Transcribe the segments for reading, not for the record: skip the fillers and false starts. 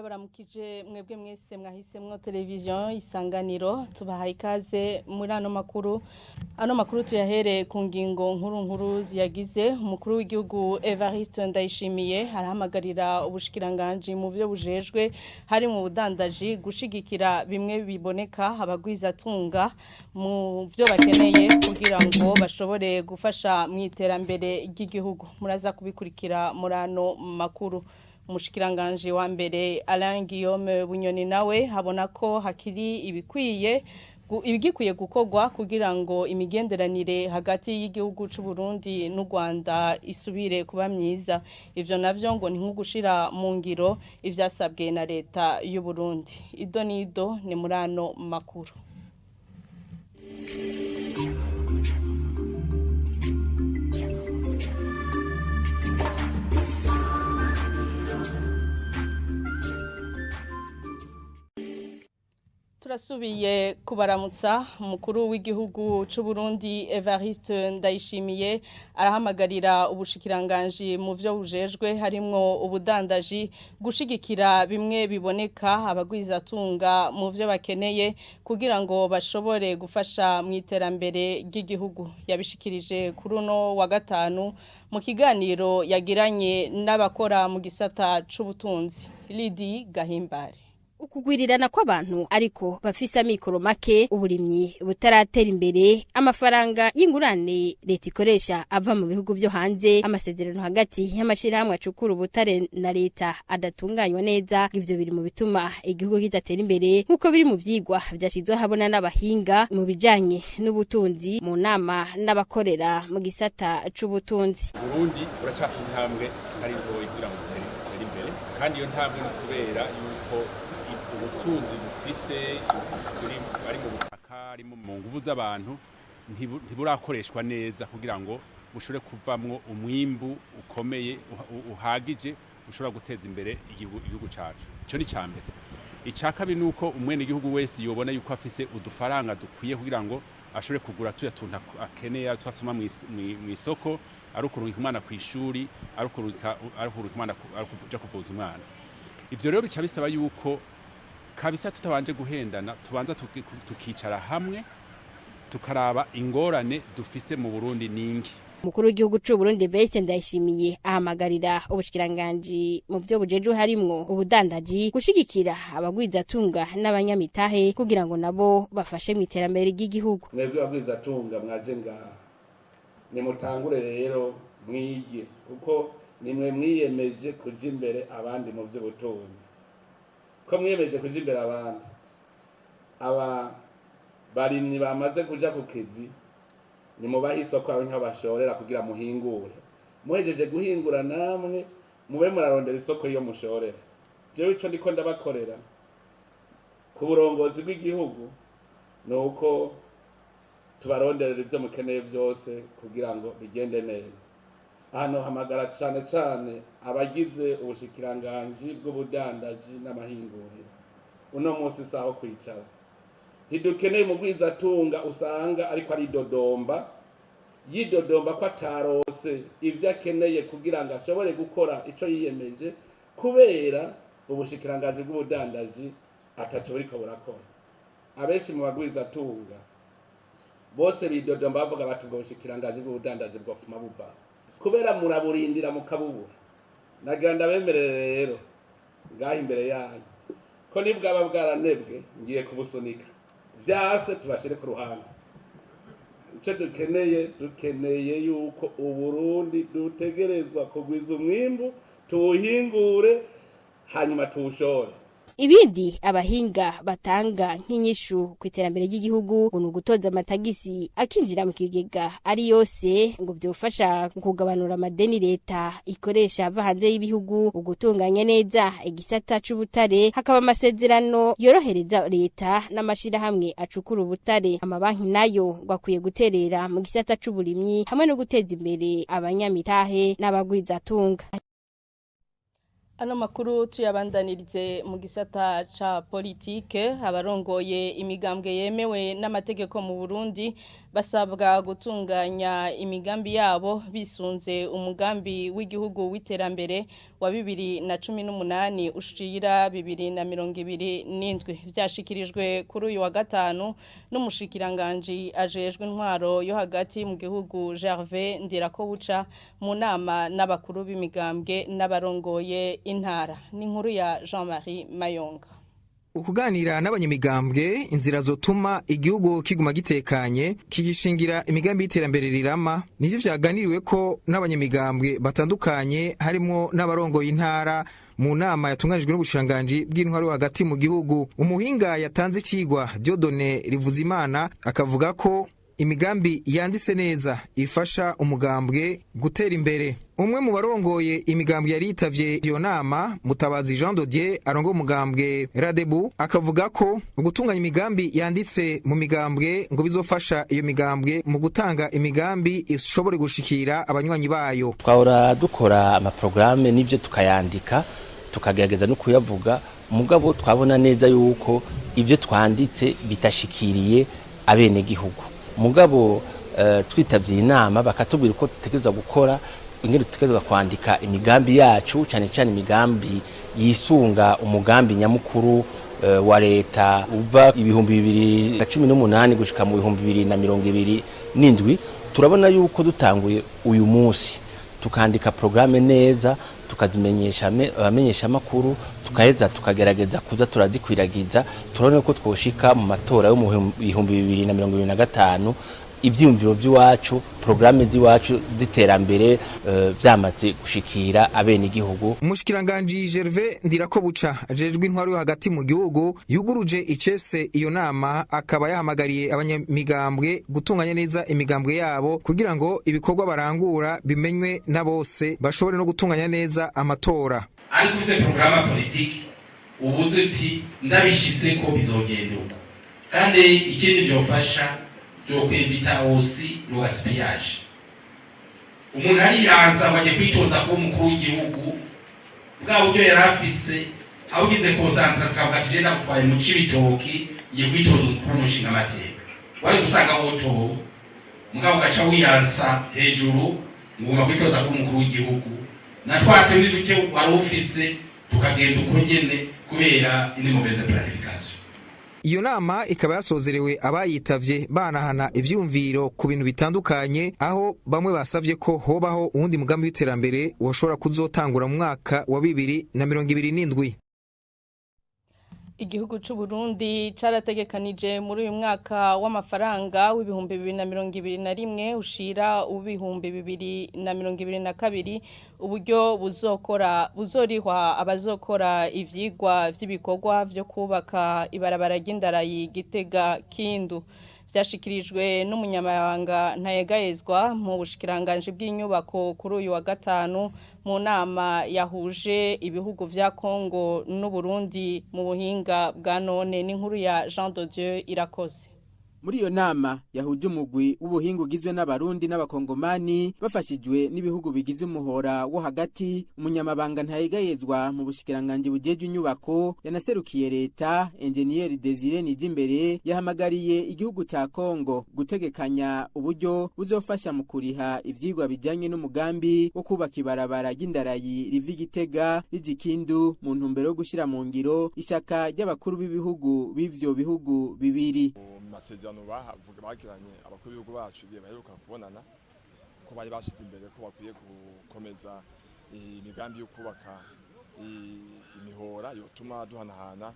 Turabaramukije mwebwe mwese mwahisemwo televiziyo Isanganiro, tubahaye ikaze muri ano makuru. Ano makuru tuyahere ku ngingo nkuru nkuru ziyagize. Umukuru w'igihugu Evariste Ndayishimiye arahamagarira ubushikiranganji mu byo bujejwe hari mu budandaji gushigikira bimwe biboneka abagwizatunga mu byo bakeneye kugira ngo bashobore gufasha mu iterambere ry'igihugu. Muraza kubikurikira muri ano makuru. Umushikiranganji wa mbere Alain Guillaume Bunyoni nawe habona ko hakiri ibikwiye ibigikwiye gukorwa kugira ngo imigenderanire hagati y'igihugu c'u Burundi n'u Rwanda isubire kuba myiza. Ivyo navyo ngo ni nko gushira mu ngiro ivyasabwe na leta y'u Burundi. Ido nido ni muri ano makuru. Turasubiye kubaramutsa. Umukuru w'igihugu c'u Burundi Evariste Ndayishimiye arahamagarira ubushikiranganji mu vyo bujejwe harimwo ubudandaji gushigikira bimwe biboneka abagwizatunga mu vyo bakeneye kugira ngo bashobore gufasha mu iterambere ry'igihugu. Yabishikirije kuri uno wa gatanu mu kiganiro yagiranye n'abakora mu gisata c'ubutunzi. Lydie Gahimbare. Ukugwirirana kw'abantu ariko bafise amikoro make, uburimyi butaratera imbere, amafaranga y'ingurane leta ikoresha ava mu bihugu vyo hanze, amasezerano hagati y'amashirahamwe acukura ubutare na leta adatunganywa neza, ivyo biri mu bituma igihugu kidatera imbere nk'uko biri mu vyigwa vyashizwe habona n'abahinga mu bijanye n'ubutunzi mu nama n'abakorera mu gisata c'ubutunzi. Burundi buracafise intambwe itari ntoyi kugira ngo butere imbere, kandi iyo ntambwe ni kubera yuko ubutunzi bufise ari mu butaka, ari mu nguvu z'abantu, ntiburakoreshwa neza kugira ngo bushobore kuvamwo umwimbu ukomeye uhagije ushobora guteza imbere igihugu cacu. Ico ni ica mbere. Ica kabiri nuko umwene igihugu wese yobona yuko afise udufaranga dukwiye kugira ngo ashobore kugura tuya tuntu akeneye twasoma mw'isoko, ari ukurungika umwana kw'ishuri, ari ukurungika umwana, ari ukuja kuvuza umwana. Ivyo rero bica bisaba yuko kabisa tutabanje guhendana, tubanza tukicara hamwe tukaraba ingorane dufise mu Burundi ningi. Umukuru w'igihugu c'u Burundi Evariste Ndayishimiye ahamagarira ubushikiranganji mu vyo bujejwe harimwo ubudandaji gushigikira abagwizatunga n'abanyamitahe kugira ngo nabo bafashe mu iterambere ry'igihugu. Mwebwe abagwizatunga mwaje ngaha, nimutangure rero mwige, kuko nimwe mwiyemeje kuja imbere abandi mu vy'ubutunzi. Ko mwiyemeje kuja imbere abandi, aba barimyi bamaze kuja ku kivi nimubahe isoko aho niho bashorera kugira muhingure. Muhejeje guhingura namwe mube murarondera isoko iyo mushorera. Jewe ico ndiko ndabakorera ku burongozi bw'igihugu ni uko tubaronderera ivyo mukeneye vyose kugira ngo bigende neza. Hano hamagara cane cane abagize ubushikiranganji bw'ubudandaji n'amahinguriro. Uno munsi saho kwicara, ntidukeneye umugwizatunga usanga ariko aridodomba, yidodomba ko atarose ivyo akeneye kugira ngo ashobore gukora ico yiyemeje, kubera ubushikiranganji bw'ubudandaji ataco buriko burakora. Abenshi mu bagwizatunga bose bidodomba bavuga bati ubwo bushikiranganji bw'ubudandaji bwopfuma buvaho, kubera muraburindira mukabubura. Nagira ndabemerere rero ngaha imbere yanyu ko nibwaba bwaranebwe ngiye kubusunika vyase tubashire ku ruhande. Ico dukeneye, dukeneye yuko Uburundi dutegerezwa kugwiza umwimbu, tuwuhingure hanyuma tuwushore. Ibindi abahinga batanga nk'inyishu ku iterambere ry'igihugu ngo ni ugutoza amatagisi akinjira mu kigega ari yose, ngo vyofasha mu kugabanura amadeni leta ikoresha ava hanze y'ibihugu, ugutunganya neza igisata c'ubutare, hakaba amasezerano yorohereza leta n'amashirahamwe acukura ubutare. Amabanki nayo ngo akwiye guterera mu gisata c'uburimyi hamwe no guteza imbere abanyamitahe n'abagwizatunga. Ano makuru tuyabandanirize mu gisata ca politike. Abarongoye imigambwe yemewe n'amategeko mu Burundi basabwa gutunganya imigambi yabo bisunze umugambi w'igihugu w'iterambere wa 2018 ushira 2027. Vyashikirijwe kuri uyu wa gatanu n'umushikiranganji ajejwe intwaro yo hagati mu gihugu, Gervais Ndirakobuca, mu nama n'abakuru b'imigambwe n'abarongoye intara. N'inkuru ya Jean-Marie Mayonga. Ukuganira n'abanyamigambwe inzira zotuma igihugu kiguma gitekanye, kigishingira imigambi y'iterambere rirama, nivyo vyaganiriwe ko n'abanyamigambwe batandukanye, harimwo n'abarongoye intara, mu nama yatunganijwe n'ubushikiranganji bw'intwaro hagati mu gihugu. Umuhinga yatanze icigwa, Dieudonné Rivuzimana, akavuga ko imigambi yanditse neza ifasha umugambwe gutera imbere. Umwe mu barongoye imigambwe yari yitavye iyo nama, Mutabazi Jean Dodier, arongoye umugambwe Radebu, akavuga ko gutunganya imigambi yanditse mu migambwe ngo bizofasha iyo migambwe mu gutanga imigambi ishobore gushikira abanywanyi bayo. Twahora dukora amaprograme n'ivyo tukayandika, tukagerageza no kuyavuga, mugabo twabona neza yuko ivyo twanditse bitashikiriye abenegihugu. Mugabo twitavye inama, bakatubwira uko dutegerezwa gukora, ingene dutegerezwa kwandika imigambi yacu, cyane cyane imigambi yisunga umugambi nyamukuru wa leta uva 2018 gushika mu 2027. Turabona yuko dutanguye uyu munsi tukandika programme neza, tukazimenyesha abamenyesha amakuru, tukaheza tukagerageza kuza turazikwiragiza, turabona ko twoshika mu matora yo mu 2025 ivyiyumviro vy'iwacu, programme z'iwacu z'iterambere vyamaze gushikira abenegihugu. Umushikiranganji Gervais Ndirakobuca ajejwe intwaro yo hagati mu gihugu yuguruje icese iyo nama, akaba yahamagariye abanyamigambwe gutunganya neza imigambwe yabo kugira ngo ibikorwa barangura bimenywe na bose, bashobore no gutunganya neza amatora. Ariko ufise programme politique, ubuze uti ndabishize ko bizogenda uko. Kandi ikindi vyofasha, vyo kwevita aussi le gaspillage. Umuntu ariransa ngo agiye kwitoza kuba umukuru w'igihugu, bwa buryo yari afise abugize concentration, akavuga ati: "Je ndagutwaye mu Cibitoki, ngiye kwitoza umukuru w'umushingamateka." Wari gusanga wotowe, mugabo ugaca wiransa hejuru nguma kwitoza kuba umukuru w'igihugu, na twa tundi duke wari ufise tukagenda uko nyene kubera une mauvaise planification. Iyo nama ikaba yasozerewe abayitavye banahana ivyumviro ku bintu bitandukanye, aho bamwe basavye ko hobaho uwundi mugambi w'iterambere washobora kuzotangura mu mwaka wa 2027. Igihugu c'u Burundi carategekanije muri uyu mwaka w'amafaranga w'2021 ushira uw'ibihumbi 2022 uburyo buzokora buzorihwa abazokora ivyigwa vy'ibikorwa vyo kubaka ibarabara ry'indarayi Gitega Kindu. Vyashikirijwe n'umunyamabanga ntayegayezwa mu bushikiranganje bw'inyubako kuri uyu wa gatanu mu nama yahuje ibihugu vya Kongo n'u Burundi mu buhinga bwa none. N'inkuru ya Jean de Dieu Irakoze. Muri iyo nama yahuje umugwi w'ubuhinga ugizwe n'Abarundi n'Abakongomani bafashijwe n'ibihugu bigize umuhora wo hagati, umunyamabanga ntayegayezwa mu bushikiranganji bujejwe inyubako yanaserukiye leta, Enjeniyeri Desire Nijimbere, yahamagariye igihugu ca Kongo gutegekanya uburyo buzofasha mu kuriha ivyigwa bijanye n'umugambi wo kubaka ibarabara ry'indarayi riva Igitega rija Ikindu, mu ntumbero yo gushira mu ngiro ishaka ry'abakuru b'ibihugu b'ivyo bihugu bibiri. Masezerano bahavuga bagiranye abakuru b'ibihugu bacu igihe baheruka kubonana, ko bari bashize imbere ko bakwiye gukomeza imigambi yo kubaka imihora yotuma duhanahana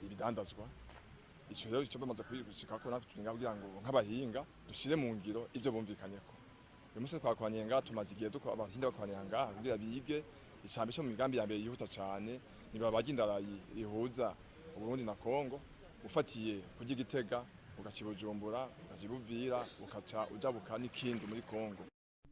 ibidandazwa. Ico rero ico bamaze kubishikako, natwe turi ngaho kugira ngo nk'abahinga dushire mu ngiro ivyo bumvikanyeko. Uyu munsi twakoraniye ngaha, tumaze igihe dukora, abahinga bakoraniye ngaha kugira bige icambe co mu migambi ya mbere yihuta cane nibarabara ry'indarayi rihuza Uburundi na Kongo, ufatiye kurya Igitega, ugaca i Bujumbura, ugaca i Buvira, ugaca ujabuka n'Ikindu muri Kongo.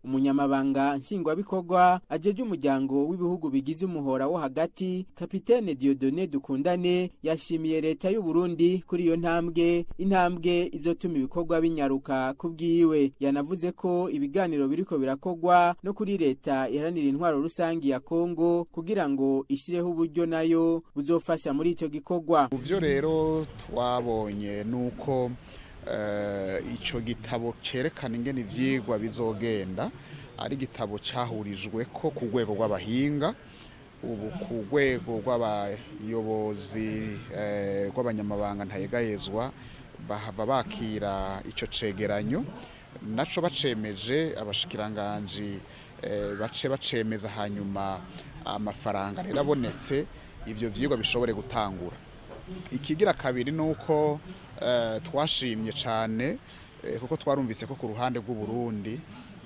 Umunyamabanga nshingwabikorwa ajeje umuryango w'ibihugu bigize umuhora wo hagati, Kapitene Dieudonné Dukundane, yashimiye leta y'u Burundi kuri iyo ntambwe, intambwe izotuma ibikorwa binyaruka. Kubwiwe, yanavuze ko ibiganiro biriko birakogwa no kuri leta iharanira intwaro rusangi ya Kongo kugira ngo ishireho uburyo nayo buzofasha muri ico gikorwa. Uvyo rero twabonye nuko ico gitabo cerekana ingene ivyigwa bizogenda ari igitabo cahurijwe ko ku rwego rw'abahinga. Ubu ku rwego rw'abayobozi, rw'abanyamabanga ntayegayezwa, bahava bakira ico cegeranyo, naco bacemeje, abashikiranganji bace bacemeza, hanyuma amafaranga rero abonetse, ivyo vyigwa bishobore gutangura. Ikigira kabiri nuko twashimye cyane kuko twarumvise ko ku ruhande rw'u Burundi,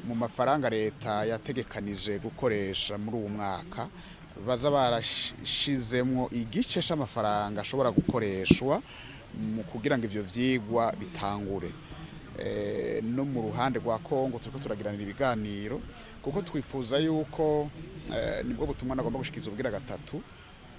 mu mafaranga leta yategekanije gukoresha muri uwo mwaka, baza barashizemwo igice c'amafaranga ashobora gukoreshwa mu kugira ngo ivyo vyigwa bitangure. No mu ruhande rwa Kongo turiko turagiranira ibiganiro, kuko twifuza yuko nibwo butumwa nagomba gushikiza ubwira gatatu: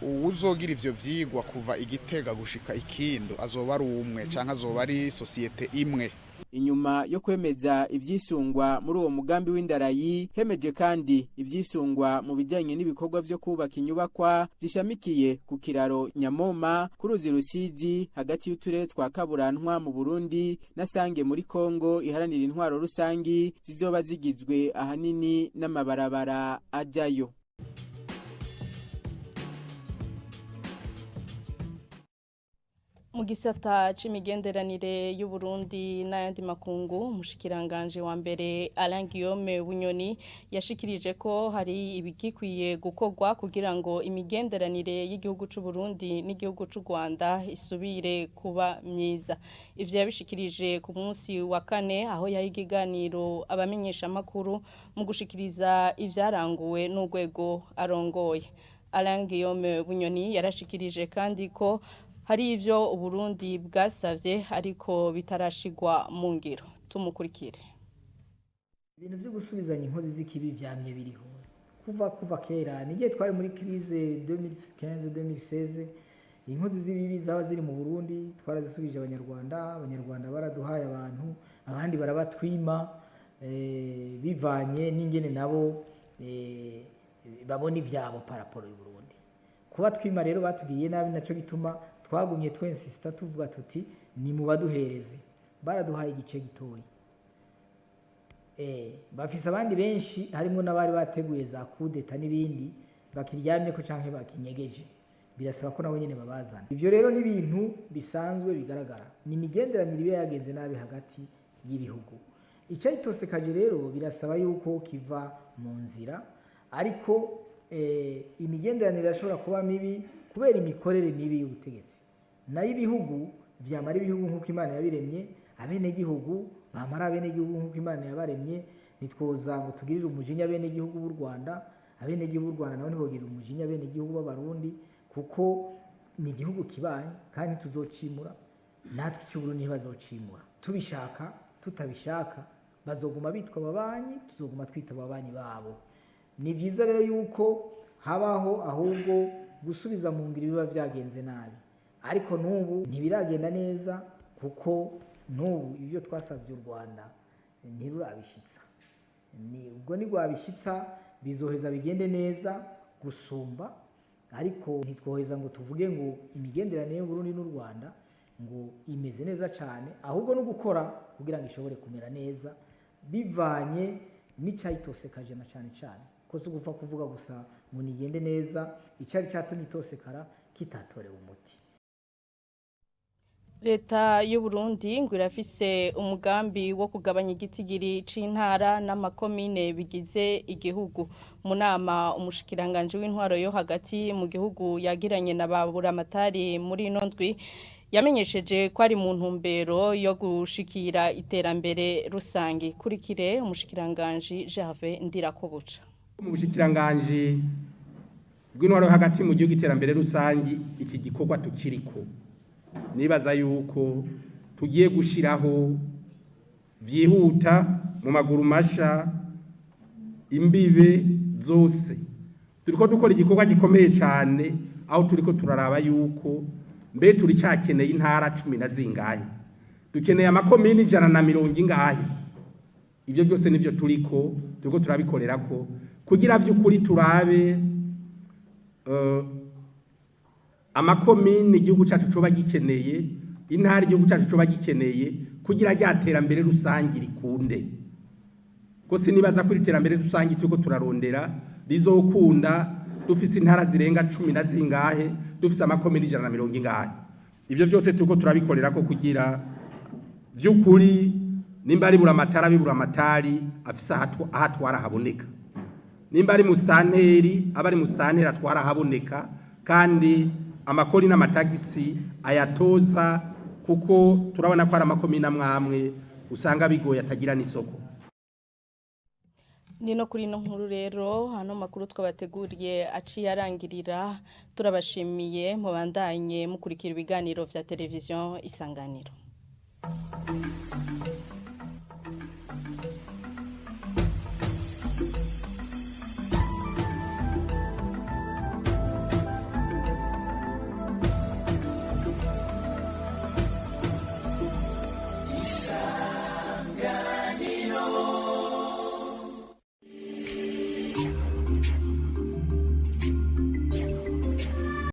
uwuzogira ivyo vyigwa kuva Igitega gushika Ikindo azoba ari umwe canke azoba ari sosiyete imwe. Inyuma yo kwemeza ivyisungwa muri uwo mugambi w'indarayi, hemeje kandi ivyisungwa mu bijyanye n'ibikorwa vyo kubaka inyubakwa zishamikiye ku kiraro Nyamoma ku ruzi Rusizi hagati y'uturere twa Kaburantwa mu Burundi na Sange muri Kongo iharanira intwaro rusangi, zizoba zigizwe ahanini n'amabarabara ajayo. Mu gisata c'imigenderanire y'u Burundi n'ayandi makungu, umushikiranganje wa mbere Alain Guillaume Bunyoni yashikirije ko hari ibigikwiye gukorwa kugira ngo imigenderanire y'igihugu c'u Burundi n'igihugu c'u Rwanda isubire kuba myiza. Ivyo yabishikirije ku munsi wa kane, aho yaha ikiganiro abamenyesha makuru mu gushikiriza ivyaranguwe n'urwego arongoye. Alain Guillaume Bunyoni yarashikirije kandi ko hari ivyo Uburundi bwasavye ariko bitarashigwa mu ngiro. Tumukurikire. Ibintu vyo gusubizanya inkozi z'ikibi vyamye biriho kuva kera. Nigihe twari muri crise 2015 2016, inkozi z'ibibi zaba ziri mu Burundi twarazisubije Abanyarwanda, Abanyarwanda baraduhaye abantu, abandi barabatwima, bivanye n'ingene nabo babona ivyabo par rapport y'u Burundi. Kuba twima rero batugiriye nabi, naco gituma twagumye twensista tuvuga tuti ni mubaduhereze. Baraduhaye igice gitoyi, bafise abandi benshi harimo n'abari bateguye za kudeta n'ibindi bakiryamye ko canke bakinyegeje, birasaba ko nabo nyene babazana. Ivyo rero ni ibintu bisanzwe bigaragara, ni imigenderanire iba yagenze nabi hagati y'ibihugu. Icyayitosekaje rero birasaba yuko kiva mu nzira, ariko imigenderanire irashobora kuba mibi kubera imikorere mibi y'ubutegetsi. Nayo ibihugu vyamara ibihugu nk'uko Imana yabiremye, abenegihugu bamara abenegihugu nk'uko Imana yabaremye. Ntitwoza ngo tugirire umujinya abenegihugu b'u Rwanda, abenegihugu b'u Rwanda nabo ntibogirire umujinya abenegihugu b'Abarundi, kuko ni igihugu kibanyi kandi ntituzocimura, natwe ic'Uburundi ntibazocimura. Tubishaka tutabishaka bazoguma bitwa ababanyi, tuzoguma twita ababanyi babo. Ni vyiza rero yuko habaho ahubwo gusubiza mu ngiro biba vyagenze nabi, ariko n'ubu ntibiragenda neza, kuko n'ubu ibyo twasabye u Rwanda ntirurabishitsa. Ni ubwo nirwabishitsa bizoheza bigende neza gusumba, ariko ntitwoheza ngo tuvuge ngo imigenderanire y'u Burundi n'u Rwanda ngo imeze neza cyane, ahubwo no gukora kugira ngo ishobore kumera neza bivanye n'icyayitosekaje, na cyane cyane ko si ugupfa kuvuga gusa ngo nigende neza icyari cyatumye itosekara kitatorewe umuti. Leta y'u Burundi ngo irafise umugambi wo kugabanya igitigiri c'intara n'amakomine bigize igihugu. Mu nama umushikiranganje w'intwaro yo hagati mu gihugu yagiranye na ba buramatari muri ino ndwi, yamenyesheje ko ari mu ntumbero yo gushikira iterambere rusangi. Kurikire umushikiranganje Gervais Ndirakobuca. Mu bushikiranganje bw'intwaro yo hagati mu gihugu, iterambere rusangi, iki gikorwa tukiriko. Nibaza yuko tugiye gushiraho vyihuta mu maguru masha. Imbibe zose turiko dukora igikorwa gikomeye cyane, aho turiko turaraba yuko mbe turi cyakeneye intara 10 na zingahe, dukeneye amakomini 100 ingahe. Ibyo byose nivyo turiko turabikorera ko kugira vy'ukuri turabe amakomini igihugu cyacu coba gikeneye, intara igihugu cyacu coba gikeneye, kugira rya terambere rusange rikunde. Ko sinibaza ko iterambere rusange turiko turarondera rizokunda dufise intara zirenga 10 na zingahe, dufise amakomini 100 ingahe. Ivyo byose turiko turabikorera ko kugira vy'ukuri nimba ari buramatari, bibura amatari afise ahatwara haboneka, nimba ari musitanteri, aba ari musitanteri atwara haboneka, kandi amakori n'amatagisi ayatoza, kuko turabona ko ari amakomini amwe usanga bigoye atagira n'isoko. Ni no kuri ino nkuru rero hano makuru twabateguriye aciye arangirira. Turabashimiye, mubandanye mukurikira ibiganiro vya Televiziyo Isanganiro.